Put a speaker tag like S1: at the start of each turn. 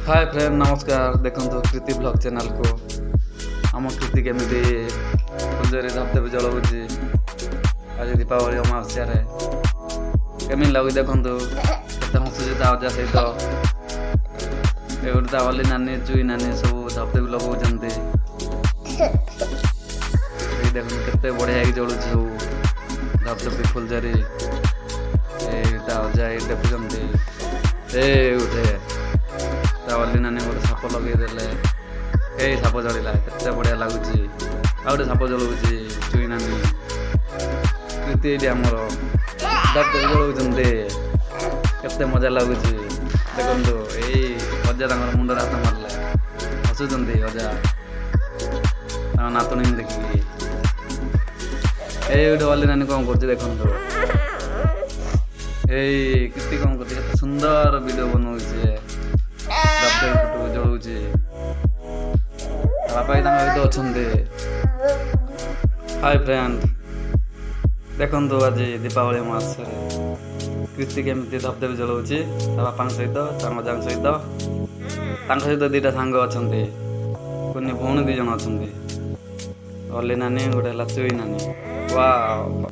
S1: ହାଏ friend, ନମସ୍କାର। ଦେଖନ୍ତୁ କୃତି blog ଚ୍ୟାନେଲକୁ। ଆମ କୃତି କେମିତି ଫୁଲଝରି ଧପଧପି ଜଳାଉଛି ଆଜି ଦୀପାବଳି ଅମାବାସ୍ୟାରେ। କେମିତି ଲାଗୁଛି ଦେଖନ୍ତୁ। କେତେ ହସୁଛି ତା ଅଜା ସହିତ। ଏପଟେ ତା ଅଲି ନାନୀ, ଚୁଇ ନାନୀ ସବୁ ଧପଧପି ଲଗାଉଛନ୍ତି। ଏଇ ଦେଖନ୍ତୁ, କେତେ ବଢ଼ିଆ ହେଇକି ଜଳୁଛି ସବୁ ଧପଧପି ଫୁଲଝରି। ଏଇ ତା ଅଜା ଏଇ ଦେଖୁଛନ୍ତି। ଏ ଗୋଟେ ତା ଅଲି ନାନୀ ଗୋଟେ ସାପ ଲଗେଇଦେଲେ। ଏଇ ସାପ ଜଳିଲା, କେତେ ବଢ଼ିଆ ଲାଗୁଛି। ଆଉ ଗୋଟେ ସାପ ଜଳଉଛି ଚୁଇ ନାନୀ। କୃତି ଏଇଠି ଆମର ଧପଧପି ଜଳଉଛନ୍ତି। କେତେ ମଜା ଲାଗୁଛି ଦେଖନ୍ତୁ। ଏଇ ଅଜା ତାଙ୍କର ମୁଣ୍ଡରେ ହାତ ମାରିଲେ। ହସୁଛନ୍ତି ଅଜା ତାଙ୍କ ନାତୁଣୀକି ଦେଖିକି। ଏଇ ଗୋଟେ ଅଲି ନାନୀ କ'ଣ କରୁଛି ଦେଖନ୍ତୁ। ଏଇ କୃତି କ'ଣ କରୁଛି, କେତେ ସୁନ୍ଦର ଭିଡ଼ିଓ ବନଉଛି। ଧପଧପି ଫଟୋ ଜଳଉଛି। ତା ବାପା ବି ତାଙ୍କ ସହିତ ଅଛନ୍ତି। ହାଇ ଫ୍ରେଣ୍ଡ, ଦେଖନ୍ତୁ ଆଜି ଦୀପାବଳି ମାସରେ କୃତି କେମିତି ଧପଧପି ଜଳାଉଛି ତା ବାପାଙ୍କ ସହିତ, ତାଙ୍କ ଅଜାଙ୍କ ସହିତ। ତାଙ୍କ ସହିତ ଦୁଇଟା ସାଙ୍ଗ ଅଛନ୍ତି, କୁନି ଭଉଣୀ 2 ଜଣ ଅଛନ୍ତି, ଅଲି ନାନୀ, ଗୋଟେ ହେଲା ଚୁଇ ନାନୀ। ୱାଓ!